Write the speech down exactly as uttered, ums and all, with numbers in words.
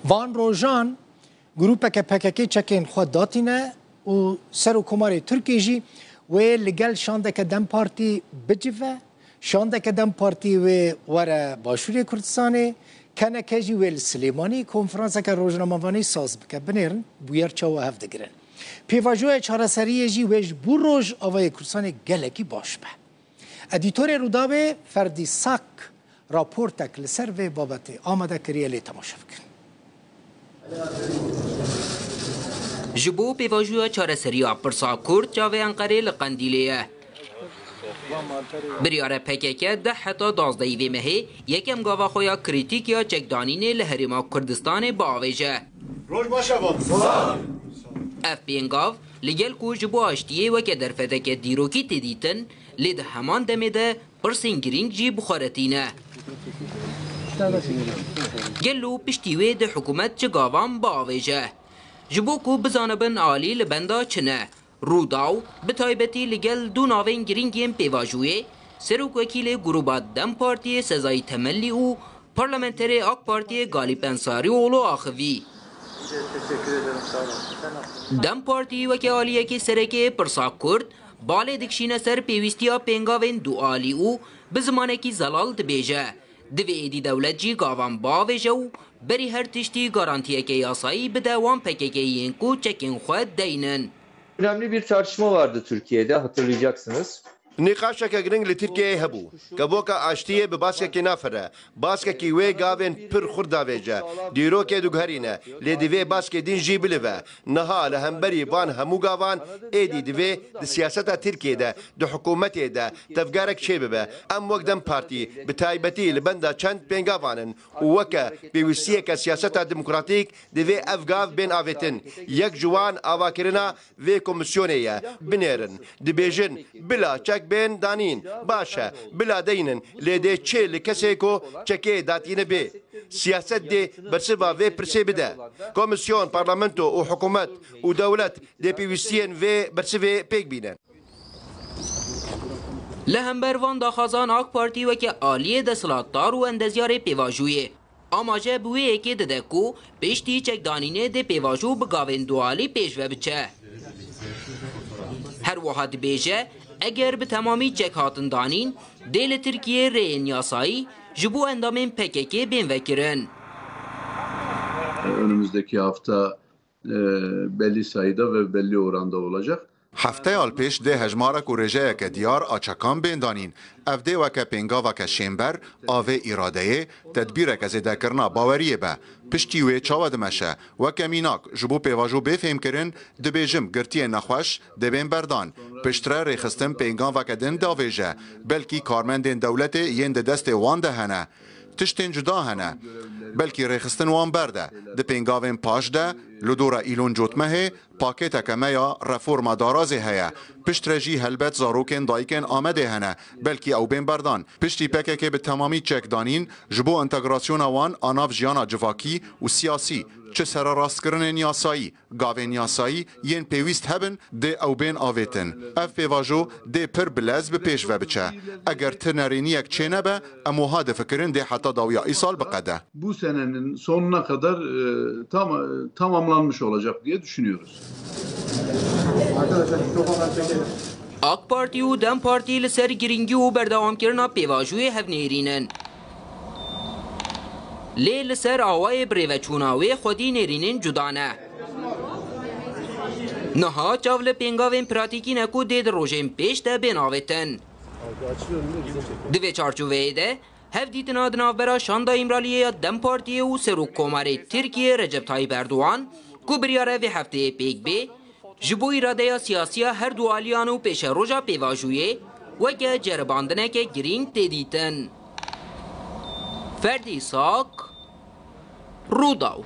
Van rojan grûpeke P K K çekên xwe datîne û Serokkomarê Tirkiyê jî wê li gel şandeke DEM Partî bicive, şandeke DEM Partî wê were Başûrê Kurdistanê, keneke jî wê li Silêmanî konferanseke rojnamevanî saz bike. Binêrin bûyer çawa hev digirin. Pêvajoya çareseriyê jî wê ji bo Rojavayê Kurdistanê gelekî baş be. Edîtorê Rûdawê Ferdî Sak raportek li ser vê babetê amade kiriye, lê temaşe bikin. Ji bo pêvajoya çareseriya pirsa Kurd çavê Enqerê li Qendîlê ye. Biryara P K K deh heta duwazdehê vê mehê yekem gava xwe ya krîtîk ya çekdanînê li Herêma Kurdistanê biavêje. Roj baş e. Ev pêngav li gel ku ji bo aştiyê weke derfeteke dîrokî tê dîtin, lê di heman demê de pirsên girîng jî bi xwe re tîne. Gelo piştî wê di hikûmet çi gavan biavêje? Ji bo ku bizanibin alî li benda çi ne, Rûdaw, bi taybetî li gel du navên girîng yên pêvajoyê, serokwekîlê grûba DEM Partiyê Sezai Temelli û parlamenterê AK Partiyê Galip Ensarioğlu axivî. DEM Partî weke aliyekê serekê pirsa Kurd balê dikişîne ser pêwîstiya pêngavên dualî û bi zimanekî zelal dibêje, divê êdî dewlet jî gavan biavêje û berî her tiştî garantiyeke yasayî bide wan P K K'yên ku çekên xwe deynin. Önemli bir tartışma vardı Türkiye'de, hatırlayacaksınız. Nîqaşeke giring li Tirkiyeyê hebû. Kevoka aştiyê bi baskekê nafire. Baskekî wê gavên pir xurt davêje. Dîrokê diguherîne, lê divê baskê din jî bilive. Niha li hemberî van hemû gavan êdî divê di siyaseta Tirkiyê de, di hikûmetê de tevgerek çêbibe. Em wek DEM Partî bi taybetî li benda çend pêngavan in û weke pêwîstiyeke siyaseta demokratîk divê ev gav bên avêtin. Yek ji wan avakirina vê komîsyonê ye. Binêrin. Dibêjin, bila çek bên danîn. Baş e. Bila deynin. Lê dê çi li kesê ku çekê datîne bê? Siyaset dê bersiva vê pirsê bide. Komîsyon, parlamento û hikûmet û dewlet dê pêwîstiyên vê bersivê pêk bînin. Li hember van daxwazan AK Partî weke aliyê desthilatdar û endezyarê pêvajoyê amaje bi wê yekê dide ku piştî çekdanînê dê pêvajo bi gavên dualî pêş ve biçe. Her wiha dibêje, eger bi temamî çek hatin danîn, dê li Tirkiyê rêyên yasayî ji bo endamên P K K bên vekirin. Önümüzdeki hafta e, belli sayıda ve belli oranda olacak. Hefteya li pêş dê hejmarek û rêjeyeke diyar a çekan bên danîn. Ev dê weke pêngaveke şênber a vê îradeyê, tedbîreke zêdekirina baweriyê be. Piştî wê çawa dimeşe? Weke mînak, ji bo pêvajo bê fêmkirin, dibêjim girtiyên nexweş dê bên berdan. Piştre rêxistin pêngaveke din davêje. Belkî karmendên dewletê yên di destê wan de hene. Tiştên cuda hene. Belkî rêxistin wan berde. Di pêngavên paş de, li dora Îlon Cotmehê, pakêteke me ya reforma darazê heye. Piştre jî helbet zarokên dayikên Amedê hene. Belkî ew bên berdan. Piştî P K K bi temamî çek danîn, ji bo entegrasyona wan a nav jiyana civakî û siyasî, çi sererastkirinên yasayî, gavên yasayî yên pêwîst hebin, dê ew bên avêtin. Ev pêvajo dê pir bi lez bi pêş ve biçe. Eger ti nerêniyek çênebe, em wiha difikirin dê heta dawiya îsal biqede. Bu senenin sonuna kadar e, tam, tamamlanmış olacak diye düşünüyoruz. AK Partî û DEM Partî li ser girîngî û berdewamkirina pêvajoyê hevnêrîn in. Lê li ser awayê birêveçûna wê xwedî nêrînên cuda ne. Niha çav li pêngavên pratîkî ne ku dê di rojên pêş de bên avêtin. Di vê çarçoveyê de hevdîtina di navbera Şanda Îmraliyê ya DEM Partiyê û Serokkomarê Tirkiyê Recep Tayyip Erdogan ku biryar e vê hefteyê pêk bê, ji bo îradeya siyasî ya her du aliyan û pêşeroja pêvajoyê weke ceribandineke girîng tê dîtin. Ferdî Sak, Rûdaw.